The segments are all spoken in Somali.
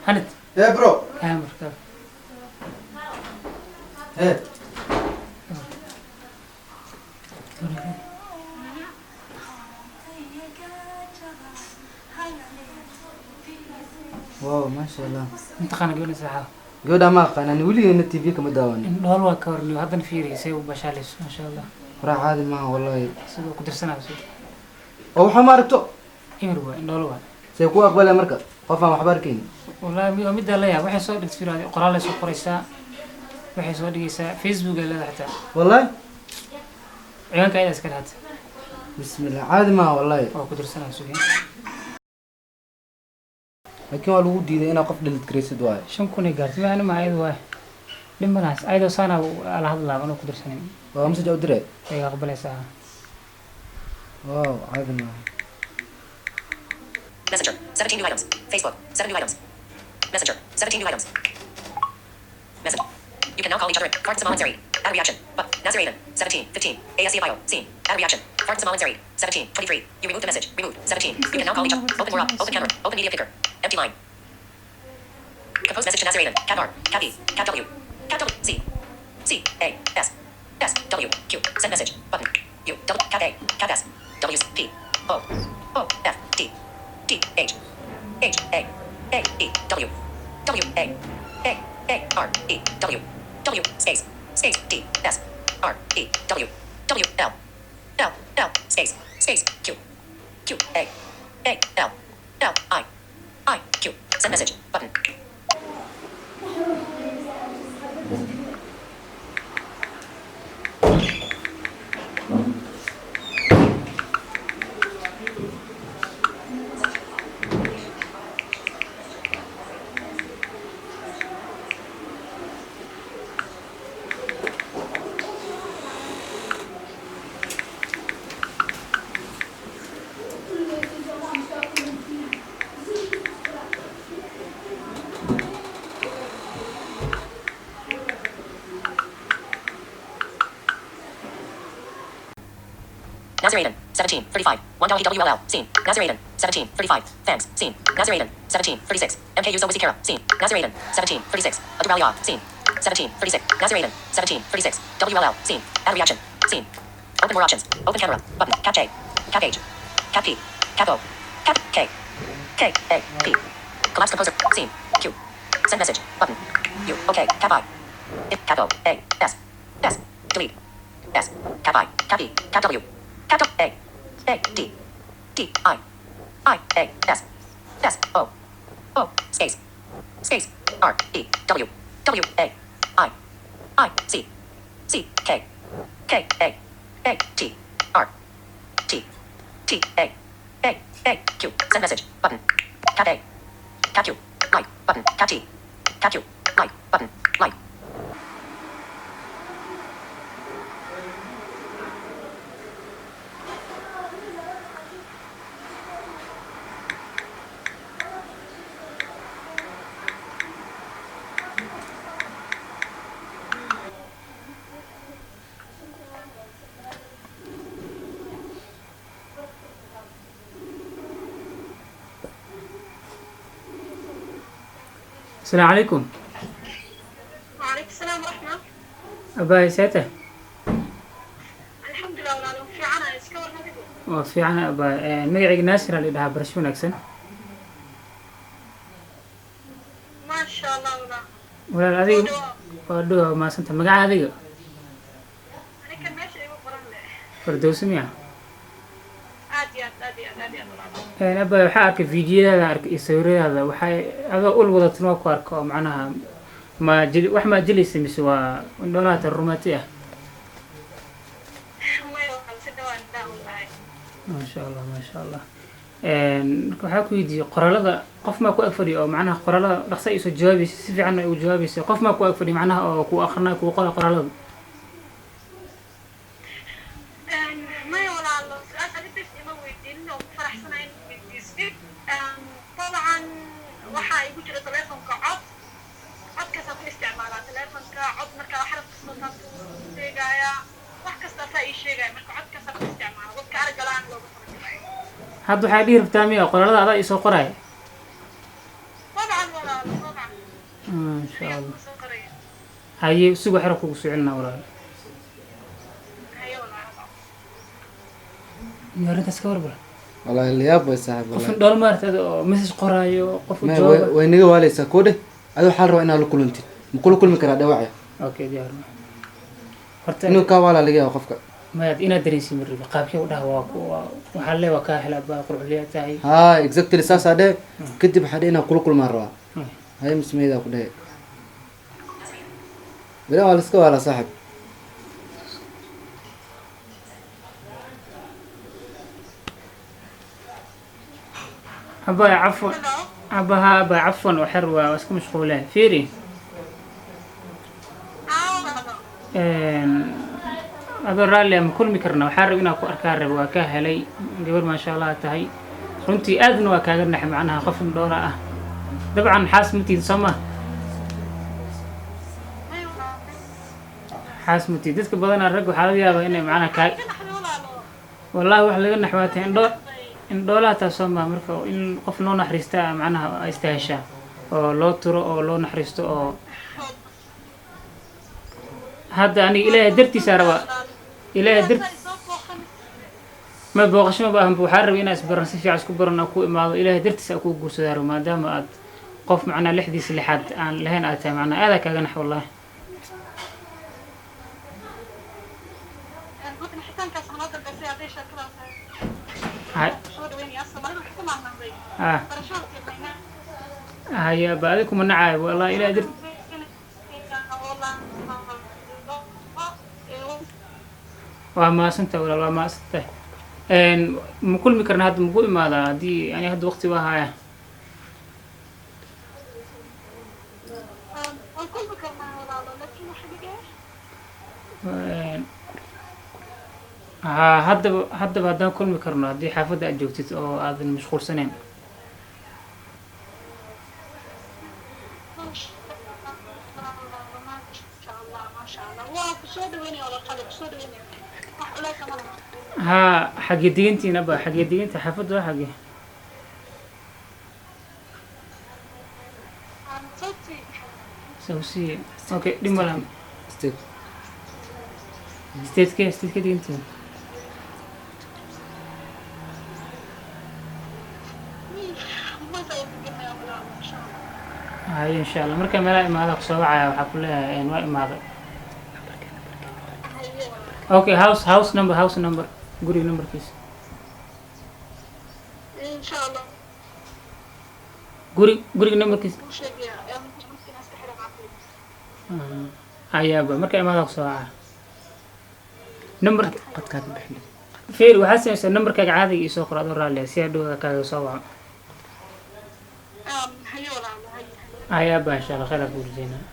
Hanad. Hey bro. Marka. Hey. Wow, maasha Allah. Intaqaana gabadha saaxada? Gabadha ma aqaan ani, weligeena TV kama daawan. Indhool waa ka horniyo, haddana fiiriysay u bashaalayso, maasha Allah. Waraa, caadi maaha wallahi. Sidoo ku dirsanayso. Oo waxaa ma aragto. Imir waa indhool waa. Say ku aqbalaya marka qof aan waxba arkayn? Wallahi waa middaa la yaab. Waxay soo dhigtay, fiiraadi, qoraalay soo qoraysaa, waxay soo dhigaysaa Facebook ay leedahay xataa. Wallahi. Ciwaanka ayadaa iska dhahata. Bismillah, caadi maaha wallahi. Waa ku dirsanayso. Laakiin waa lagu diiday inaad qof delete garaysid waaye. 5,000 ay gaartay, ma anima ayadu waay, dhib ma lahaas, ayadoo saana la hadlaa anoo ku dirsanin. Waa message u diray. Way aqbalaysaa. Wow, caadi maaha. Messenger. 17 new items. Facebook. 7 new items. Messenger. 17 new items. Message. You can now call each other. Card Samal Ansari. Add reaction. But Nasir Aiden. 17. 15. ASC bio. Scene. Add reaction. Card Samal Ansari. 17. 23. You removed the message. Removed. 17. You can now call each other. Open more up. Open camera. Open media picker. Empty line. Compose message to Nasir Aiden. Cat R. Cat B. Cat W. Cat W. C. C. A. S. S. W. Q. Send message. Button. U. W. Cat A. Cat S. W. P. O. O. F. D. D. H. H. A. A. E. W. W. A. A. A. R. E. W. W. Space. Space. D. S. R. E. W. W. L. L. L. Space. Space. Q. Q. A. A. L. L. I. I. Q. Send message. Button. Nasir Aiden, 17, 35, 1 Dolly WLL, scene. Nasir Aiden, 17, 35, thanks, scene. Nasir Aiden, 17, 36, MK Yuso Wizikara, scene. Nasir Aiden, 17, 36, Aduralia, scene. 17, 36, Nasir Aiden, 17, 36, WLL, scene. Add reaction, scene. Open more options, open camera, button, cap J, cap H, cap P, cap O, cap K, K, A, P. Collapse composer, scene, Q. Send message, button, U, OK, cap I, cap O, A, S, S, delete. S, cap I, cap E, cap W, cap W, A, A, D, D, I, I, A, S, S, O, O, space, space, R, E, W, W, A, I, I, C, C, K, K, A, A, T, R, T, T, A, A, A, Q. Send message, button, cap A, cap Q, like, button, cap T, cap Q, like, button, like. Asalaamu calaykum. وعليكم السلام ورحمة. Abaay, seete? الحمد لله walaalo, fiicana, iska war adigu? Waa fiican abaay. Magacayga Naasir aa la dhahaa, barasho wanaagsan. ما شاء الله walaal. Walaal, adiga waa dhowa, maasanta. Magaca adiga? Aniga meesha igu qoran leh. Fardowsi miya? Aad iyo aad, aad iyo aad, aad iyo aad walaalo. Abaay, waxaa arkay fiidiyadaada, arkay iyo sawiradaada, waxay adoo ul wadatan waa ku arka, oo macnaha ma jili wax maa jilaysa mise waa indhoolaha rumaati ah? Maya walaal, si dhawaan daa u lahay. Maasha Allah, maasha Allah. Marka waxaa ku weydiiyey qoraalada, qof maa ku ag fadhiyo oo macnaha qoraalada dhaqso ay soo jawaabaysa, si fiican ay u jawaabaysa? Qof maa ku ag fadhiyo macnaha oo ku akrinaya, kuu qora qoraalada? Maya walaalo, su-aasha adi bes ima weydiinin oo ku faraxsanahay in weydiisid. Dabcan waxaa igu jira telefonka cod, codkaasaan ku isticmaalaa telefonka cod. Markaa xaraf kastoo taabto wuu sheegayaa, wax kastaasaa ii sheegaya, marka codkaasaan ku isticmaala, dadka aragga la-aan looga talagalay. Hadda waxay dhihi rabtaa miya qoraalada adaa isoo qoraya? طبعا walaalo, Insha Ayaa Allah. kuu soo qoraya. Haye, sugo, xero kugu soo celinaa walaal. Haye walaalo. Iyo arrintaas ka warbara. Wallahi layaab way saaxiib. Qof Wallahi indhool maaragtay oo message qoraayo, qof u Maya, jawaaba. Way naga waaleysaa koo dheh. Adi waxaa la rabaa inaad la kulantid. Ma kula kulmi karaa dhawacya? Okay, diyaar horta. Inuu kaa waalaa laga yaabo qofka. Mayaad inaad dareensi ma rabi qaabkee u dhaha waa waxaa lee waa kaa helaa baa quruxliyaa tahay. Haa, exactly, saasaa dheh. Kadib waxaa dheh inaan kula kulmaan rabaa. Haye, mismeedaa ku dhehe. Beri waa la iska waalaa saaxiib. Abaa, cafwan. Hello. Abaha, abaa, cafwan, oo xer waa isku mashquuleen, fiiri. Haa walaalo. Adoo raalli ama kulmi karna, waxaa rab inaan ku arkaa rab. Waa kaa helay, gabar maasha Allah tahay runtii, aadna waa kaaga naxay, macnaha qof indhoola ah dabcan xaas ma tiid, soo ma? Maya walaalo. Xaas ma tiid. Dadka badanaa rag waxaa laga yaabaa inay macnaha kaa Ka naxday walaalo. Wallahi wax laga naxwaatay indhoolaha taa, soo maa? Marka in qof loo naxariistaa macnaha ay istaheshaa oo loo turo oo loo naxariisto oo hadda aniga Ilaahay dartiisaa rabaa, Ilaahay dart Soo booqan. Ma booqasho ma baahan, waxaa rabay inaa isbaran, si fiican isku baran, aan ku imaado, Ilaahay dartiisa aan kuu guursadaa rabo, maadaama aad qof macnaa lixdiisa lixaad aan lahayn aad tahay, macnaa aadaa kaaga nax wallahi. Horta naxitaankaas noo dambeysay hadday sheekadaas soo dhaweynayaa. Soomaalida waxay ku maahmaahday barashada qiimaynaa. Haya ba, adiga kuma nacaayo wallahi, Ilaahay dart. Waa mahadsantahay walaal, waa mahadsantahay. Ma kulmi karna hadda? Maku imaadaa haddii ani hadda waqti waa haya? Waan kulmi karnaa walaalo, laakiin waxa iga Haa, haddaba haddaan kulmi karno haddii xaafadda aad joogtid oo aadan mashquulsanayn. Maasha Allah, maasha Allah, waa ku soo dhaweynaya walaal, ku soo dhaweynaya, wax culays ma laha. Haa, xagee degantihiin abba? Xagee deganta? Xaafadda waa xagee? Aan sawti. Sawsiye, okay, dhib ma laha. State. Stateke degantihiin? Mas ayaan deganaya walaalo, insha Allah. Haye, insha Allah markaa meelaha imaada kusoo wacaya, waxaa ku leeyahay waa imaaday. Haye walaalo. Okay, house number, guriga numberkiisa. Insha Allah. Guriga numberkiisa. Kuu sheegaya markii inaan iska xiran caafimaad. Hayaaba, markaa imaada kusoo wacaya number. Qadkaaga bixin. Fiir, waxaad samaysaa numberkaaga caadiga ii soo qor adoo raalliya, si hadhow kaaga soo waco. Haye walaalo, haye haye. Hayaaba, insha Allah khayr aan kugu rajeynaa.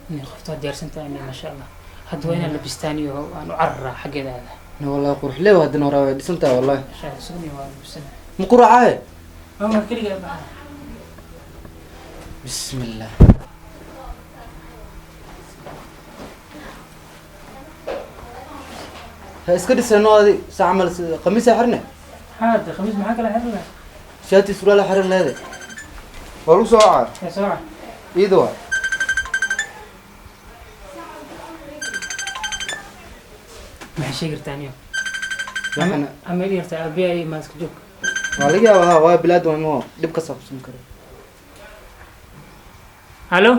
Inay qofta waa diyaarsan tahay, maasha Allah. Hadda waa inaan labistaan iyo aan u cararaa xaggeeda aada. Na wallahi qurux lee, haddana horaa way dhisan tahay wallahi. Insha Allah sugni waa labisana. Ma quracaaye? Waa keligaa baxa. Bismillah. Ha iska dhisano adi sa camal qamiisa xirne. Haada khamiis maxaa kala xiran lahaa? Shaati surwaal xiran leede. Waa lagu soo wacaa. Yaa soo waca? Iida waa. Maxay sheegi kartaa niyo? Waxana Ama ii yartaa aabiya iyo maaska joog. Waa laga yaabaa, haa, waa bilaad waa moo dhib ka saabsan karo. Halo.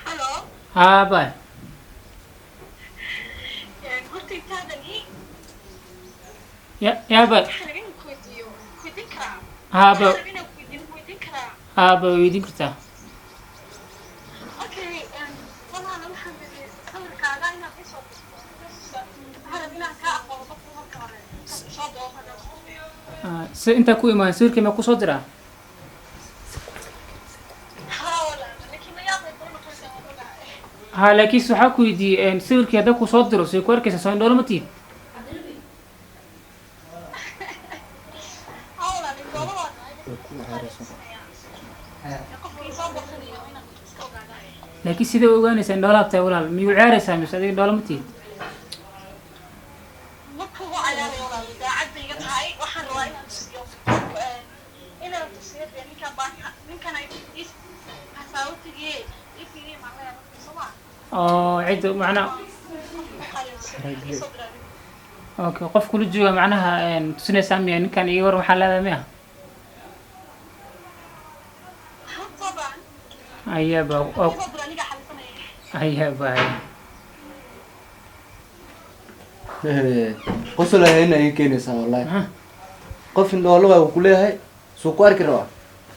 Hello. Haa bay. Horta intaadan ii Ya yaa bay. Waxaan rabay inaan ku weydiiyo, ku weydiin karaa? Haa ba. Waxaan rabay inaan ku weydiiyo, ku weydiin karaa? Haa ba, weydiin kartaa. Okay, walaalo, waxaan rabay sawirkaaga inaad ii soo dirto. Waxaan rabay inaan kaa aqoon qofka marka hore intaan soo booqano. Si intaa ku imaan sawirkii ma kusoo diraa? Haa walaalo, laakiin la yaab bay kula noqonaysaa, waan ogahay. Haa, laakiinse waxaa ku weydiiyey sawirkii haddaan kusoo diro say ku arkaysaa? Soo indhoolo ma tihid? Haa walaalo, indhoolo waa nahay. Qofka ii soo booqanayo inaan iska ogaadahay. Laakiin sidee u ogaanaysaa indhoolaha tahay walaal? Miyuu ceeraysaa mise adiga indhoolo ma tihid? Ma kugu cayaaray walaalo, daacad bay iga tahay. Waxaan rabaa inaan siiyo inaan Oo cid macnaha okay, qof kula jooga macnaha tusinaysaa miya ninkan iyo war waxaa leedahay miya? Ayaba ayaba. Qosol ayayna ii keenaysaa wallahi. Qof indhoolo waa ku leeyahay, suu ku arki rabaa.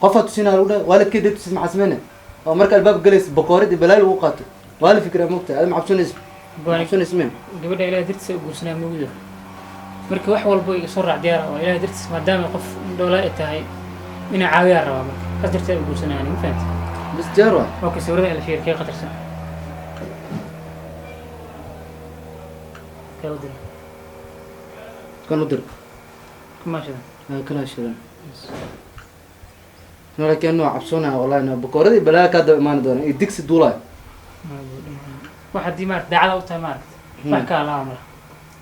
Qofaa tusinaa lagu dhahay, waalidkay dad tusis maxaa sameyne? Oo marka albaab galaysa bakoorid iyo balaayo lagu qaato. Waa la fikiraa mogtahay, adi ma cabsanaysa? Ma cabsanaysa miya? Gabadha Ilahay dartiisa u guursanaa mugdo. Marka wax walba iga soo raac diyaar oo Ilahay dartiis, maadaama qof indhoola ay tahay inaa caawiyaa rabaa, marka kas darteed u guursanaa ani, ma fahamtay? Bas diyaar waa. Okay, sawirada ila fiir, kee qatarsan? Kee u dira? Kan u dir. Kuma shidan. Kana shidan. Laakiin waa cabsoonaya wallahi, bakooradii iyo balaayo kaa daba imaani doona iyo digsi duulaayo. Wax haddii maarata daacada u tahay maarata wax kaa laaba mala.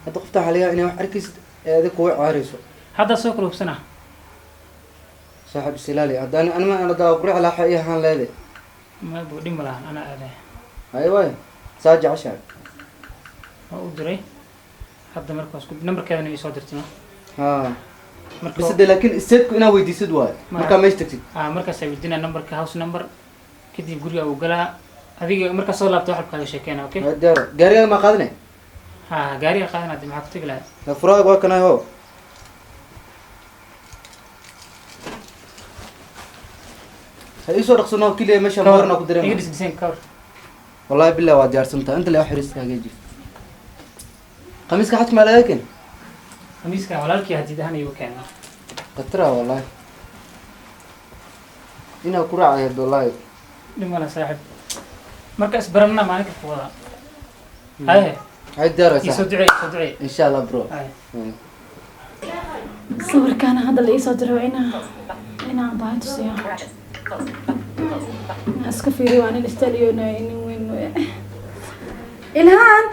Hadda qofta waxaa laga yaabaa inay wax arkaysid ee adig kuga caarayso. Hadda soo kala hubsanaa. Saaxiib isilaali, haddaan anima ana daa qurux laaxa iyo ahaan leeday. Ma buu dhib ma lahan, anaa aaday. Haye waay, saa jeceshahay. Waa u diray hadda markaas ku nambarkeedana ii soo dirtay ma. Haa. Marka bas de laakiin isteedku inaa weydiisid waayo markaa meesha tagtid. Ah, markaas ay weydiinaa nambarka, house number, kadib guriga uu galaa. Adiga markaa soo laabta wax kaaga sheekeena, okay? Haye, diyaar waay. Gaarigaga maa qaadanay? Ha, gaariga qaadan hadii maxaa ku tegi lahayd? Furaaga waa kanay ho. Ha iisoo dhaqsano keliya, meesha moorna ku Iga dareema. Dhis dhiseen ka hor. Wallahi billahi waa diyaarsantahay, inta lee xiriiska hagaaji. Khamiiska xadka maa laga keen? Khamiiska walaalkii hadii ahaan igu keenaa. Qatara wallahi inaa ku raacayayd wallahi. Dhib male saaxiib, marka isbaranna maalinka ku wadaa. Haye. Haye, diyaar waay Ii soo saaxiib. duceey, soo duceey. Insha Allah bro. Haye. Sawirkaana hadda la iisoo diray waa inaan baahi tusiyo. Inaan iska fiiriyo, waa nin istaaliyoonaya, nin weyn wey. Ilhaan,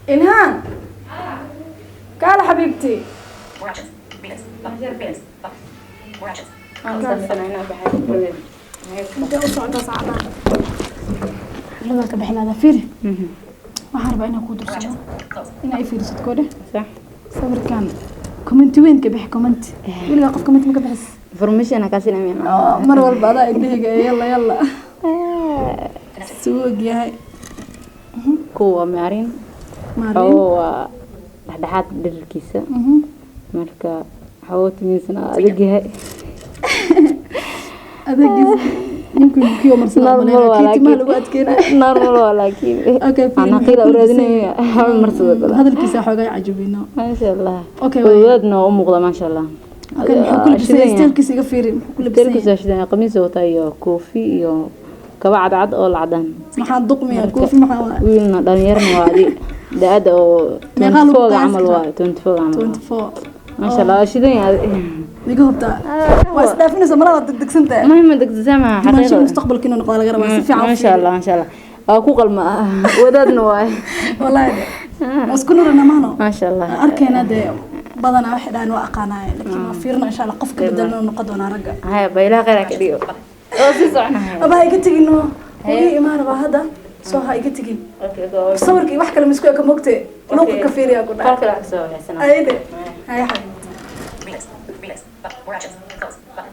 Ilhaan, kaala xabiibti. Intee u socdaa saacadaha xafladaa ka bixinaada? Fiiri, waxaan rabaa inaan kuu dursado, inaa i fiirisid koodhe. Sax. Sawirkan comment weyn ka bixi, comment. Weligaa qof comment ma ka bixis? Information kaasina miya? Mar walba adaa indhahayga ee yalla yalla suu og yahay. Kuwa maarin. Maarin. Oo waa dhexdhexaad dhererkiisa. Marka xawo timiisana adag yahay. Adeegiis ninku kiyo marsada Normal waa. maleynaa kii timaha Laakiin lagu adkeynaya. Normal waa laakiin. Okay, fiiri, Anaa muxuu qiila ku u labisan raadinaya hawe marsada kale. Hadalkiisa xoogaa cajabino. Maasha Allah. Okay, waay. Wadaadna waa u muuqda, maasha Allah. Okay, muxuu ku labisan yahay? Steelkiisa iga fiiri, muxuu ku labisan Steelkiisa yahay? waa shidan yahay. Qamiis wataa iyo koofi iyo kaba cadcad oo lacdaan. Maxaa duqmiya koofi maxaa waa? Wiilna dhalinyarna waa adi da-ada oo Meeqaa lagu 24 qiyaasi camal karaa? waa 24 camal. 24. Maasha Allah, waa shidan yahay. Iga hubtaa, waa isdhaafinaysa malada degdegsantahay. Muhiima degdegsan maaha. Maansha xaqiiqda. Mustaqbalka inuu noqdo laga rabaa, si fiican u Maasha fiiri. Allah, maasha Allah, waa ku qalma, wadaadna waay. Wallaahi de waa isku nurina maano. Maasha Allah. Arkayna dee, badanaa waxay dhahaan waa aqaanaaye, laakiin waa fiirina insha Allah, qofka bedelna uu noqon doonaa ragga. Haya ba, ilaah khayr ha ka dhigo oo sii soconaya. Aba ha iga tegin, no wii imaan rabaa hadda, soo ha iga tegin. Sawirka iyo wax kale ma isku eka mogte, luuqa ka fiiriyaa ku dhaca. Qolka wax soo waxaysanaa. Ayde haya xabiibti. Remix. Remix. Button. More actions. Close. Button.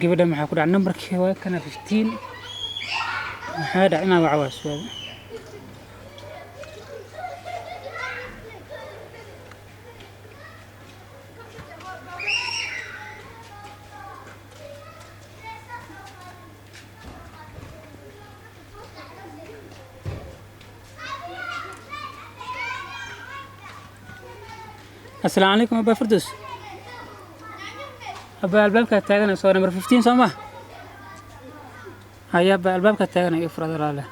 Gabadha maxaa ku dhacay? Nambarkii waa kana 15. Maxaa dhacay? Inaa waca waa su'aal. Asalaamu calaykum, abaa Firdaus. Abba, albaabkaa taaganay, soo number 15 soo ma? Haya abba, albaabkaa taaganay, ii fur, walaale.